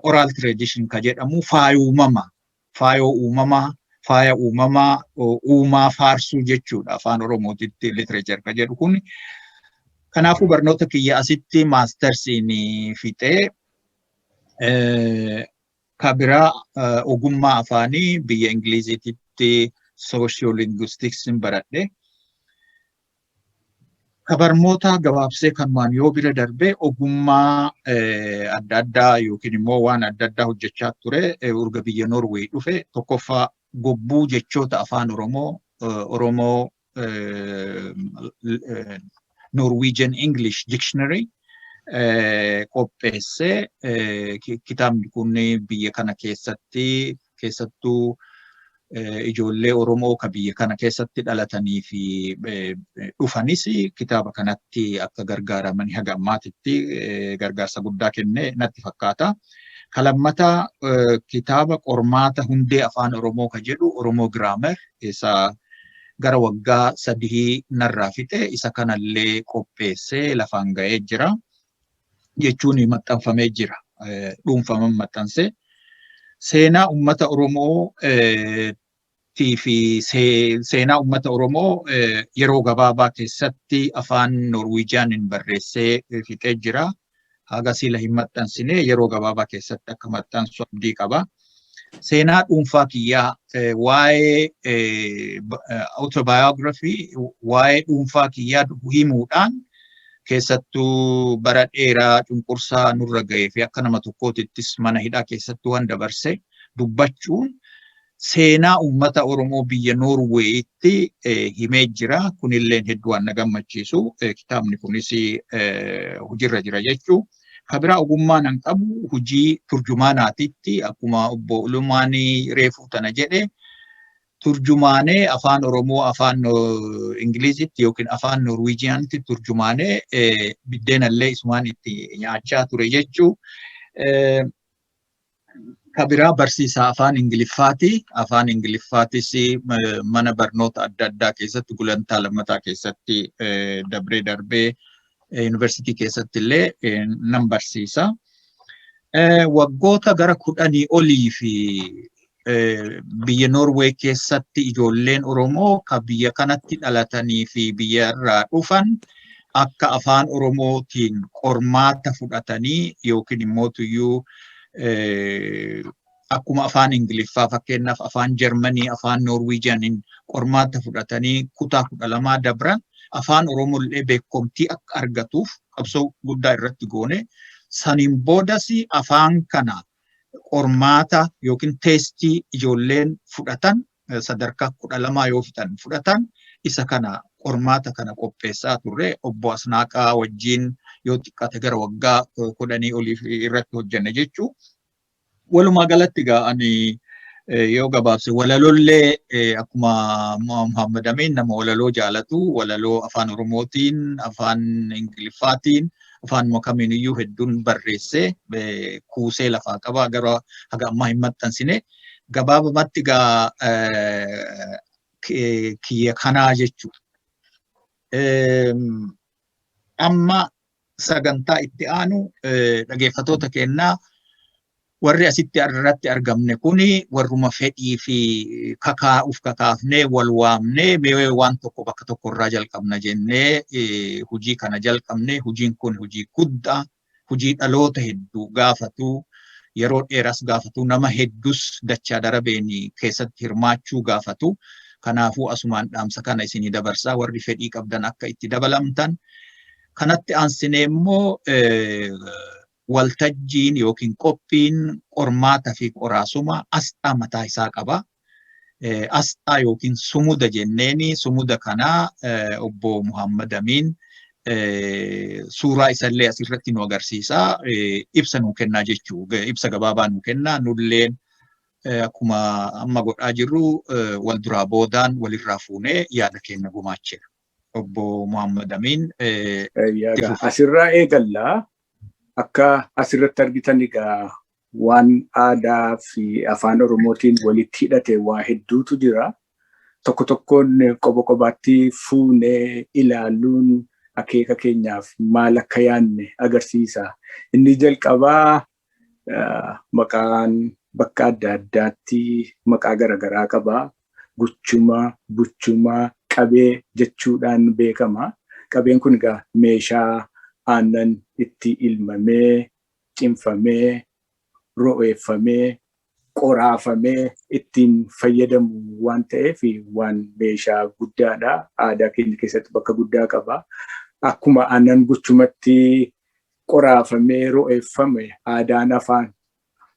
Speaker 3: oral tradition ka jedhamu, faayumama, faayoo uumamaa, faaya uumamaa, uumaa faarsuu jechuudha afaan Oromootitti literature ka jedhu kun. Kanaafuu barnoota kiyya asitti mastersiin fixee, ka biraa ogummaa afaanii biyya Ingiliziititti sociolinguistics baradhe. Ka barnoota gabaabsee kanumaan yoo bira darbee, ogummaa adda addaa yookiin immoo waan adda addaa hojjechaa ture urga biyya Norway dhufe. Tokkoffaa, gobbuu jechoota afaan Oromoo, Oromoo Norwegian English Dictionary qopheessee, kitaabni kun biyya kana keessatti, keessattuu ijoollee Oromoo ka biyya kana keessatti dhalatanii fi dhufanis, kitaaba kanatti akka gargaaramanii haga ammaatitti gargaarsa guddaa kenne natti fakkaata. Ka lammataa kitaaba qormaata hundee afaan Oromoo ka jedhu, Oromoo Grammar, isa gara waggaa 3 narraa fixe, isa kanallee qopheessee lafaan ga'ee jira. Jechuun maxxanfamee jira. Dhuunfaman maxxansee. Seenaa uummata Oromoo fi seenaa uummata Oromoo yeroo gabaabaa keessatti afaan Norweejiyaaniin barreessee fixee jira. Haga sila hin maxxansine, yeroo gabaabaa keessatti akka maxxansu abdii qaba. Seenaa dhuunfaa kiyyaa, waa'ee autobiography, waa'ee dhuunfaa kiyyaa himuudhaan, keessattuu bara dheeraa cunqursaa nurra ga'ee fi akka nama tokkootittis mana hidhaa keessatti waan dabarse dubbachuun seenaa uummata Oromoo biyya Noorweeyitti himee jira. Kunilleen hedduu waan na gammachiisu. Kitaabni kunis hojiirra jira jechuu. Ka biraa ogummaa nan qabu hojii turjumaanaatitti, akkuma obbo Ulumaan reefuu tana jedhe, turjumaanee afaan Oromoo afaan Ingilizitti yookiin afaan Norweejiyaanitti turjumaanee biddeenallee isumaan itti nyaachaa ture jechuu. Ka biraa barsiisaa afaan Ingiliffaati. Afaan Ingiliffaatis mana barnoota adda addaa keessatti, gulantaa lammataa keessatti, dabree darbee yuunivarsiitii keessatti illee nan barsiisa. Waggoota gara 10 olii fi biyya Noorweey keessatti ijoolleen Oromoo ka biyya kanatti dhalatanii fi biyya irraa dhufan akka afaan Oromootiin qormaata fudhatanii yookiin immoo tuyyuu akkuma afaan Ingiliffaa, fakkeenyaaf afaan Jarmanii, afaan Noorwiijiyaaniin qormaata fudhatanii kutaa 12 dabran, afaan Oromoo illee beekumtii akka argatuuf qabsoo guddaa irratti goone. Saniin boodas afaan kana qormaata yookiin teestii ijoolleen fudhatan, sadarkaa 12 yoo fixan fudhatan, isa kana qormaata kana qopheessaa turre. Obbo Asnaaqaa wajjin yoo xiqqaate gara waggaa 10 oliif irratti hojjenne jechuu. Walumaa galatti egaa ani yoo gabaabse, walalollee akkuma Muhammad Amin nama walaloo jaalatu, walaloo afaan Oromootiin, afaan Ingiliffaatiin, afaan kamiiniyyuu hedduun barreessee kuusee lafaa qaba, gara haga ammaa hin maxxansine. Gabaabumatti egaa kiyya kanaa jechuudha. Amma sagantaa itti aanu, dhageeffatoota kennaa, warri asitti irratti argamne kuni warruma fedhii fi kakaa'uuf kakaafnee wal waamnee, mee waan tokko bakka tokko irraa jalqabna jennee hojii kana jalqabne. Hojiin kun hojii guddaa, hojii dhaloota hedduu gaafatu, yeroo dheeras gaafatu, nama heddus dachaa darabeen keessatti hirmaachuu gaafatu. Kanaafuu asumaan dhaamsa kana isinii dabarsaa, warri fedhii qabdan akka itti dabalamtan. Kanatti aansinee immoo waltajjiin yookiin qophiin qormaata fi qoraasuma asxaa mataa isaa qaba. Asxaa yookiin sumuda jenneeni, sumuda kanaa obbo Muhammad Amin suuraa isallee asirratti nu agarsiisa. Ibsa nuu kennaa jechuu, ibsa gabaabaa nuu kennaa. Nulleen akkuma amma godhaa jirru wal duraa boodaan walirraa fuunee yaada keenya gumaacheera. Obbo Muhammad Amin.
Speaker 6: Asirraa eegallaa. Akka asirratti argitan egaa waan aadaa fi afaan Oromootiin walitti hidhate waa hedduutu jira. Tokko tokkoon qoba qobaatti fuunee ilaaluun akeeka keenyaaf maal akka yaadne agarsiisa. Inni jalqabaa maqaan bakka adda addaatti maqaa garaagaraa qaba. Guchuma, buchuma, qabee jechuudhaan beekama. Qabeen kun egaa meeshaa aannan itti ilmamee, cimfamee, ro'eeffamee, qoraafamee ittiin fayyadamu waan ta'eef waan meeshaa guddaadha. Aadaa keenya keessatti bakka guddaa qaba. Akkuma aannan guchumatti qoraafamee ro'eeffame, aadaan afaan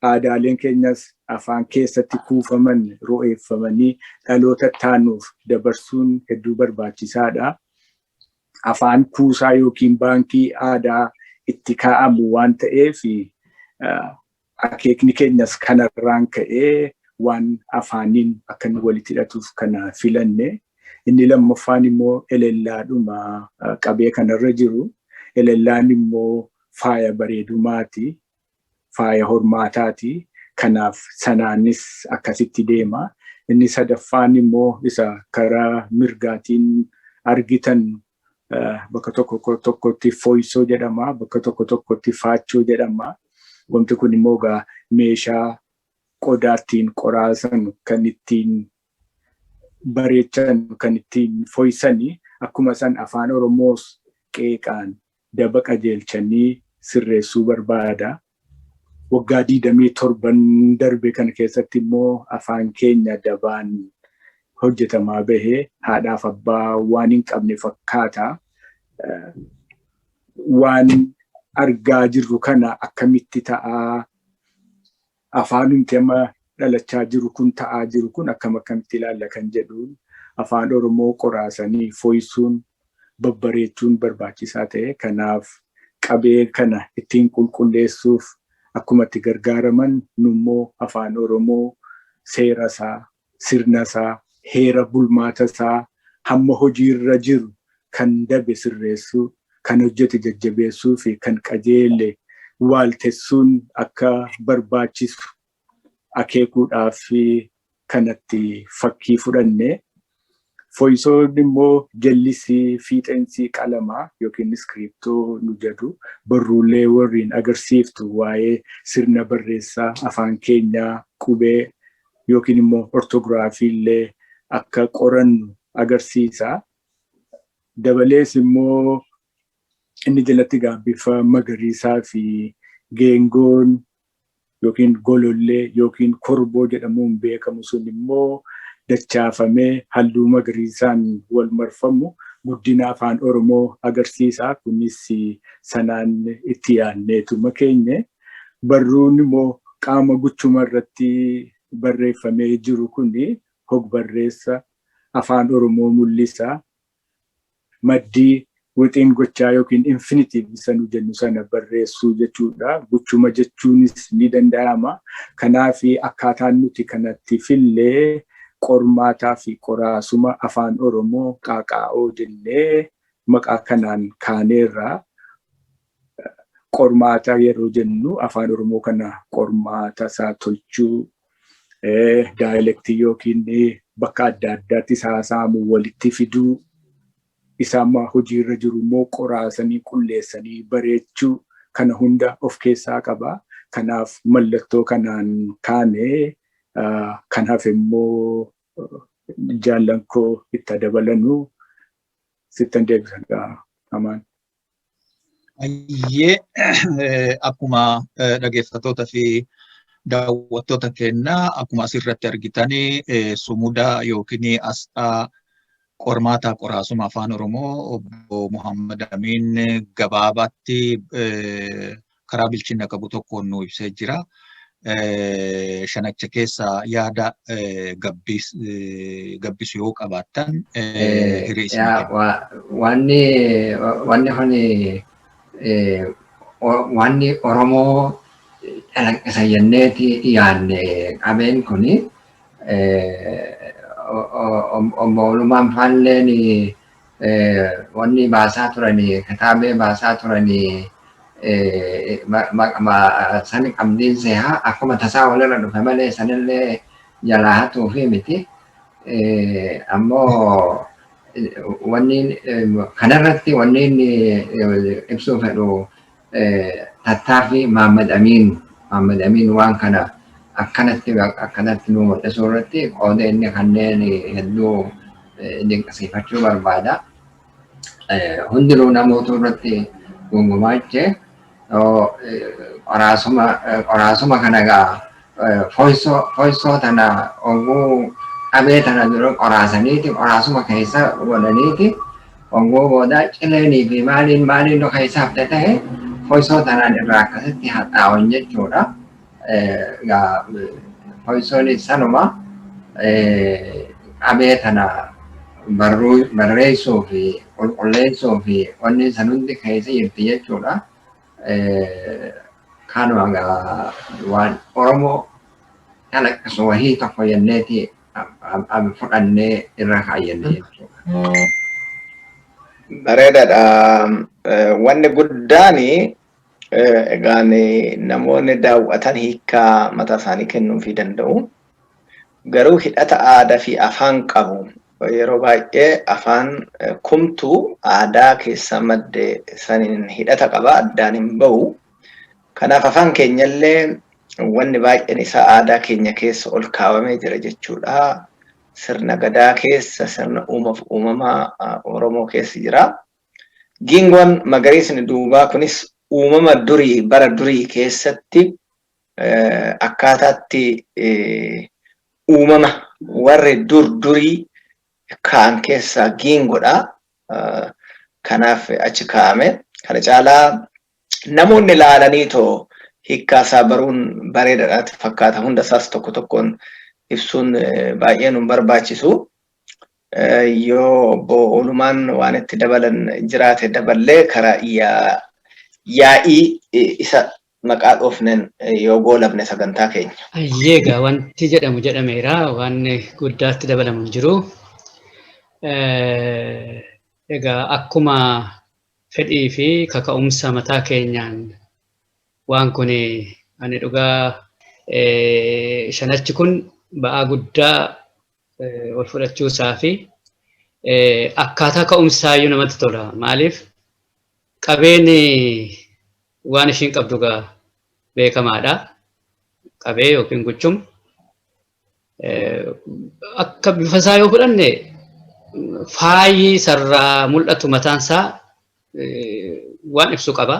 Speaker 6: Aadaaleen keenyas afaan keessatti kuufaman ro'eeffamanii dhaloota taanuuf dabarsuun hedduu barbaachisaadha. Afaan kuusaa yookiin baankii aadaa itti kaa'amu waan ta'eef akeekni keenyas kanarraan ka'ee waan afaaniin akka inni walitti hidhatuuf kana filanne. Inni lammaffaan immoo elellaadhuma qabee kanarra jiru. Elellaan immoo faaya bareedumaati. Faaya hormaataati. Kanaaf sanaanis akkasitti deema. Inni sadaffaan immoo isa karaa mirgaatiin argitan bakka tokko tokkotti fooyisoo jedhama. Bakka tokko tokkotti faachoo jedhama. Wanti kun immoo egaa meeshaa qodaa ittiin qoraasan kan ittiin bareechan kan ittiin fooyisanii akkuma san afaan Oromoos qeeqaan daba qajeelchanii sirreessuu barbaada. Waggaa 27 darbe kana keessatti immoo afaan keenya dabaan hojjetamaa bahee haadhaaf abbaa waan hin qabne fakkaata. Waan argaa jirru kana akkamitti ta'aa afaanumti amma dhalachaa jiru kun ta'aa jiru kun akkam akkamitti ilaalla kan jedhuun afaan Oromoo qoraasanii fooyisuun babbareechuun barbaachisaa ta'e. Kanaaf qabee kana ittiin qulqulleessuuf akkuma itti gargaaraman nummoo afaan Oromoo seera isaa, sirna isaa, heera bulmaata isaa hamma hojiirra jiru kan dabe sirreessuu, kan hojjete jajjabeessuu fi kan qajeele waaltessuun akka barbaachisu akeekuudhaaf kanatti fakkii fudhanne. Fooyisoon immoo jallisii fiixeensi qalamaa yookiin iskiriiptoo nu jedhu barruulee warreen agarsiiftu waa'ee sirna barreessaa afaan keenyaa qubee yookiin immoo ortoogiraafii illee akka qorannu agarsiisa. Dabalees immoo inni jalatti egaa bifa magariisaa fi geengoon yookiin golollee yookiin korboo jedhamuun beekamu sun immoo dachaafamee halluu magariisaan wal marfamu guddina afaan Oromoo agarsiisa. Kunis sanaan itti yaadneetuma keenye. Barruun immoo qaama guchuma irratti barreeffamee jiru kuni hog-barreessa afaan Oromoo mul'isa. Maddii wixiin gochaa yookiin infinitive isa nu jennu sana barreessuu jechuudha. Guchuma jechuunis ni danda'ama. Kanaaf akkaataan nuti kanatti fillee qormaataa fi qoraasuma afaan Oromoo qaaqaa'oo jennee maqaa kanaan kaaneerra. Qormaata yeroo jennu afaan Oromoo kana qormaata isaa tolchuu, daayilektii yookiin bakka adda addaatti haasa'amu walitti fiduu, isa amma hojiirra jiru immoo qoraasanii qulleessanii bareechuu kana hunda of keessaa qaba. Kanaaf mallattoo kanaan kaanee kan hafe immoo jaallan koo itti dabalanuu sittan deebisa amaan.
Speaker 3: Ayyee akkuma dhaggeeffattoota fi daawwattoota keenyaa akkuma asirratti argitanii sumuda yookiin asxaa qormaataa qoraasuma afaan Oromoo obbo Muhammad Amiin gabaabaatti karaa bilchina qabu tokkoon nu ibsee jira. Shanacha keessa yaada gabbisu yoo qabaattan hiree isin kenna.
Speaker 4: Wanni wanni kun wanni Oromoo calaqqisa jenneeti yaadne qabeen kuni obbo Olumaan Faalleen wanni baasaa turanii kitaabee baasaa turanii san qabdiin seehaa akkuma tasaa walirra dhufe malee sanillee jalaa hatuufi miti. Ammoo wanni kanarratti wanni inni ibsuu fedhu tattaaffii Mahammad Amiin Mahammad Amiin waan kana akkanatti akkanatti nu mul'isuu irratti qooda inni kanneen hedduu dinqisiifachuu barbaada. Hundinuu namoota irratti gungumaache qoraasuma kana egaa fooysoo tana oguu qabee tana dura qoraasaniiti qoraasuma keessa godhaniiti oguu booda cileenii fi maaliin maaliin nu keessa hafte ta'e fooysoo tanaan irraa akkasitti haxaawan jechuudha. Egaa Hoysoon sanuma qabee tana barreessuu fi qulqulleessuu fi wanni san hundi keessa jirti jechuudha. Kanuma egaa waan Oromoo calaqqisu wahii tokko jenneeti fudhannee irra kaayyanne jechuudha.
Speaker 2: Bareedaadha. Wanni guddaan egaan namoonni daawwatan hiikkaa mataa isaanii kennuufii danda'u. Garuu hidhata aadaa fi afaan qabu. Yeroo baay'ee afaan kumtuu aadaa keessa madde saniin hidhata qaba, addaan hin bahu. Kanaaf afaan keenyallee wanni baay'een isaa aadaa keenya keessa ol kaawamee jira jechuudha. Sirna gadaa keessa, sirna uumaaf uumamaa Oromoo keessa jira. Giingoon magariisni duubaa kunis uumama durii bara durii keessatti akkaataatti uumama warri dur durii kaa'an keessaa giingoodha. Kanaaf achi kaa'ame. Kana caalaa namoonni ilaalanii too hiikkaa isaa baruun bareedaadha fakkaata. Hunda isaas tokko tokkoon ibsuun baay'ee nu barbaachisu. Yoo obbo Oolumaan waan itti dabalan jiraate daballee karaa yaa'ii isa maqaa dhoofneen yoo goolabne sagantaa keenya.
Speaker 5: Ayyeegaa wanti jedhamu jedhameera, waan guddaatti dabalamu hin jiru. Egaa akkuma fedhii fi kaka'umsa mataa keenyaan waan kun ani dhugaa shanachi kun ba'aa guddaa ol fudhachuu isaa fi akkaataa ka'umsaayyuu namatti tola. Maaliif qabeen waan ishiin qabdu gaa beekamaadha. Qabee yookiin guchum akka bifa isaa yoo fudhanne faayi sarraa mul'atu mataan isaa waan ibsu qaba.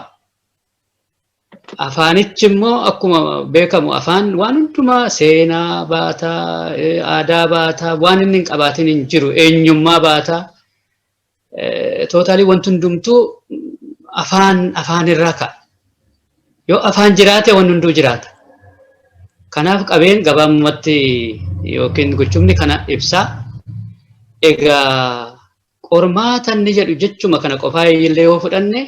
Speaker 5: Afaanichi immoo akkuma beekamu afaan waan hundumaa seenaa baataa, aadaa baataa, waan inni hin qabaatin hin jiru, eenyummaa baataa. Tootaalii wanti hundumtuu afaan afaan irraa ka'a. Yoo afaan jiraate wanti hunduu jiraata. Kanaaf qabeen gabaabumatti yookiin gochumni kana ibsa. Egaa qormaata inni jedhu jechuma kana qofaa illee yoo fudhanne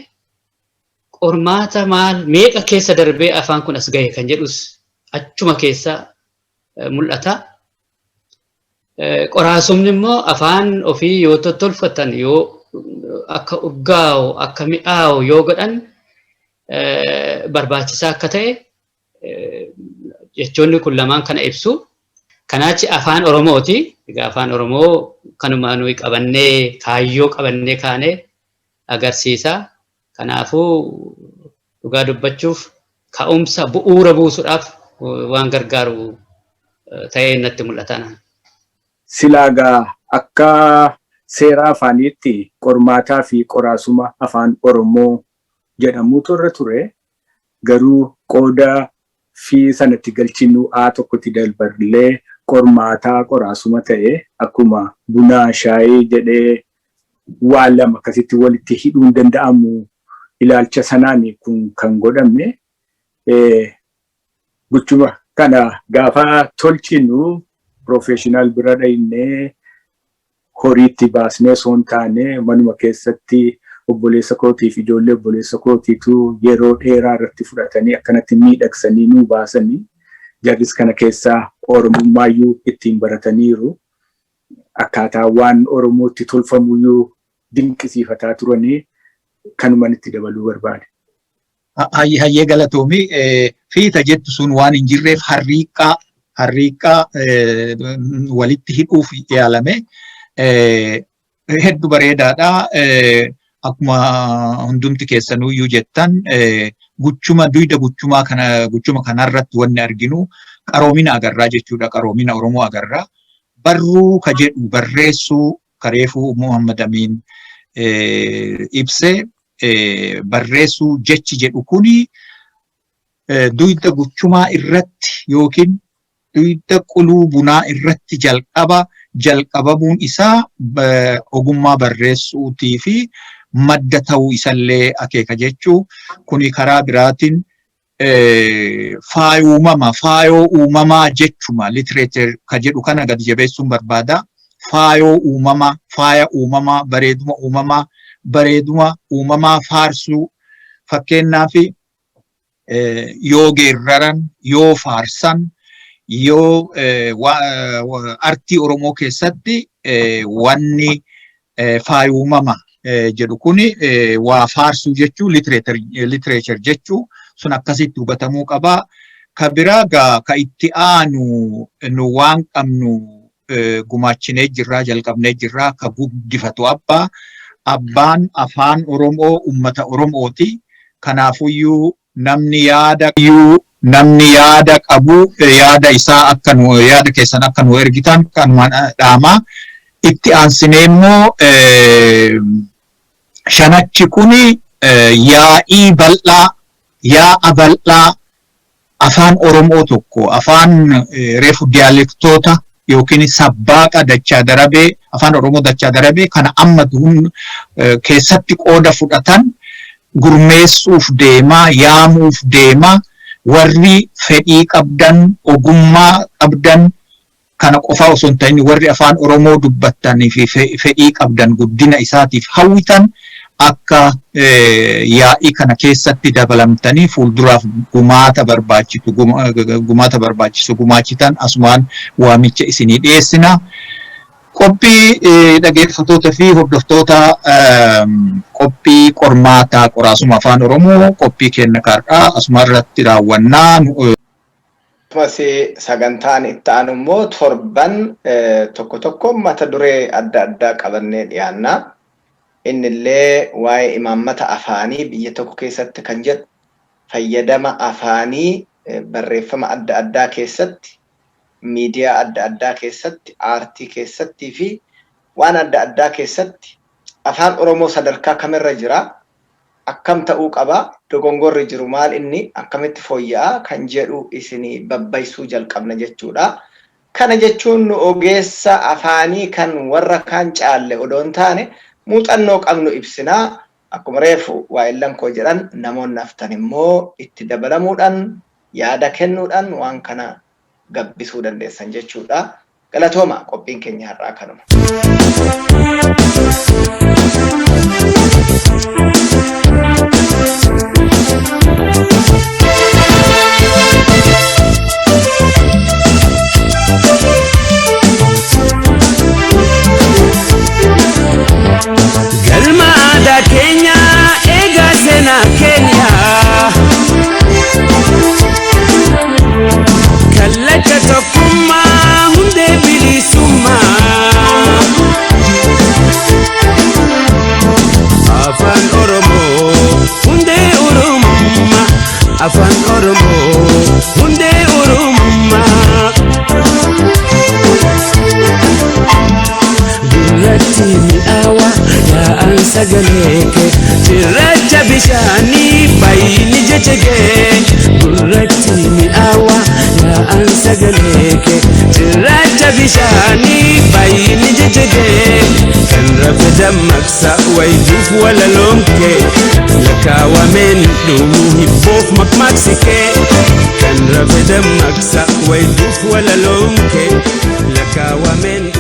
Speaker 5: qormaata maal meeqa keessa darbee afaan kun as gahe kan jedhus achuma keessa mul'ata. Qoraasumni immoo afaan ofii yoo tottolfatan, yoo akka urgaa'u, akka mi'aawu yoo godhan barbaachisaa akka ta'e jechoonni kun lamaan kana ibsu. Kanaachi afaan Oromooti. Egaa afaan Oromoo kanuma nuyi qabannee kaayyoo qabannee kaanee agarsiisa. Kanaafuu dhugaa dubbachuuf ka'umsa bu'uura buusuudhaaf waan gargaaru ta'ee natti mul'ata.
Speaker 6: Silaagaa akka seera afaaniitti qormaataa fi qoraasuma afaan Oromoo jedhamuutu irra ture. Garuu qooda fi sanatti galchinu A tokkotti daballee qormaataa qoraasuma ta'e akkuma bunaa shaayii jedhee waan lama akkasitti walitti hidhuun danda'amu ilaalcha sanaan kun kan godhame. Guchuma kana gaafa tolchinu professional bira dhaynee horiitti baasnee osoo hin taane manuma keessatti obboleessa kootii fi ijoollee obboleessa kootiitu yeroo dheeraa irratti fudhatanii akkanatti miidhagsanii nuu baasanii, jarris kana keessaa Oromummaayyuu ittiin barataniiru. Akkaataa waan Oromootti tolfamuyyuu dinqisiifataa turanii kanuman itti dabaluu barbaade.
Speaker 3: Hayyee, galatoomii. Fiita jettu sun waan hin jirreef harriiqqaa walitti hidhuuf yaalame. Hedduu bareedaadha. Akkuma hundumti keessanuyyuu jettan guchuma duyda guchumaa kana guchuma kanarratti wanni arginu qaroomina agarraa jechuudha. Qaroomina Oromoo agarraa. Barruu ka jedhu barreessuu kareefuu Muhammad Amiin ibsee, barreessuu jechi jedhu kuni duyda guchumaa irratti yookiin duyda quluu bunaa irratti jalqaba jalqabamuun isaa ogummaa barreessuutii fi madda ta'uu isallee akeeka jechuu. Kuni karaa biraatiin Faayuumama, faayoo uumamaa jechuma literature ka jedhu kana gadi jabeessuun barbaada. Faayoo uumamaa, faaya uumamaa, bareeduma uumamaa, bareeduma uumamaa faarsuu. Fakkeenyaaf yoo geerraran, yoo faarsan, yoo artii Oromoo keessatti wanni faayuumama jedhu kuni waa faarsuu jechuu, literature jechuu sun akkasitti hubatamuu qabaa. Ka biraa gaa ka itti aanu nu waan qabnu gumaachinee jirraa, jalqabnee jirraa, ka guddifatu abbaa. Abbaan afaan Oromoo ummata Oromooti. Kanaafuyyuu namni yaada qabu yaada isaa akka nu yaada keessan akka nu ergitan kanumaan dhaamaa. Itti aansinee immoo shanachi kuni yaa'ii bal'aa, yaa'a bal'aa afaan Oromoo tokko, afaan reefu diyaalektoota yookiin sabbaaqa dachaa darabee, afaan Oromoo dachaa darabee kana amma keessatti qooda fudhatan gurmeessuuf deemaa, yaamuuf deemaa. Warri fedhii qabdan, ogummaa qabdan, kana qofaa osoo hin ta'in warri afaan Oromoo dubbattanii fi fedhii qabdan, guddina isaatiif hawwitan, akka yaa'ii kana keessatti dabalamtanii fuulduraaf gumaata barbaachisu gumaachitan asumaan waamicha isinii dhiyeessina. Qophii dhaggeeffattoota fi hordoftoota qophii qormaataa qoraasuma afaan Oromoo, qophii kenna kaardhaa asuma irratti raawwannaa.
Speaker 2: Akkasumas sagantaan itti aanu immoo torban tokko tokko mata duree adda addaa qabannee dhiyaanna. Innillee waa'ee imaammata afaanii biyya tokko keessatti kan jedhu, fayyadama afaanii barreeffama adda addaa keessatti, miidiyaa adda addaa keessatti, aartii keessattii fi waan adda addaa keessatti afaan Oromoo sadarkaa kamirra jira, akkam ta'uu qaba, dogongorri jiru maal, inni akkamitti fooyya'aa kan jedhu isinii babbaysuu jalqabna jechuudha. Kana jechuun nu ogeessa afaanii kan warra kaan caalle odoo hin taane muuxannoo qabnu ibsinaa. Akkuma reefu waa'illan koo jedhan, namoonni haftan immoo itti dabalamuudhaan, yaada kennuudhaan waan kana gabbisuu dandeessan jechuudha. Galatooma, qophiin keenya har'aa kanuma.
Speaker 1: Galma aadaa keenya eegaa, seenaa keenya kallacha tokkummaa, hundee bilisummaa. Afaan Oromoo hundee Oromummaa, afaan Oromoo hundee Oromummaa. Gurratti mi'aawa yaa'an sagalee kee, cirracha bishaanii baay'inni jecha kee. Gurratti mi'aawa yaa'an sagalee kee, cirracha bishaanii baay'inni jecha kee. Kan rafe dammaqsa wayituuf walaloon kee, lakkaawameen dhumuu hibboof maqmaqsi kee. Kan rafe dammaqsa wayituuf walaloon kee, lakkaawameen.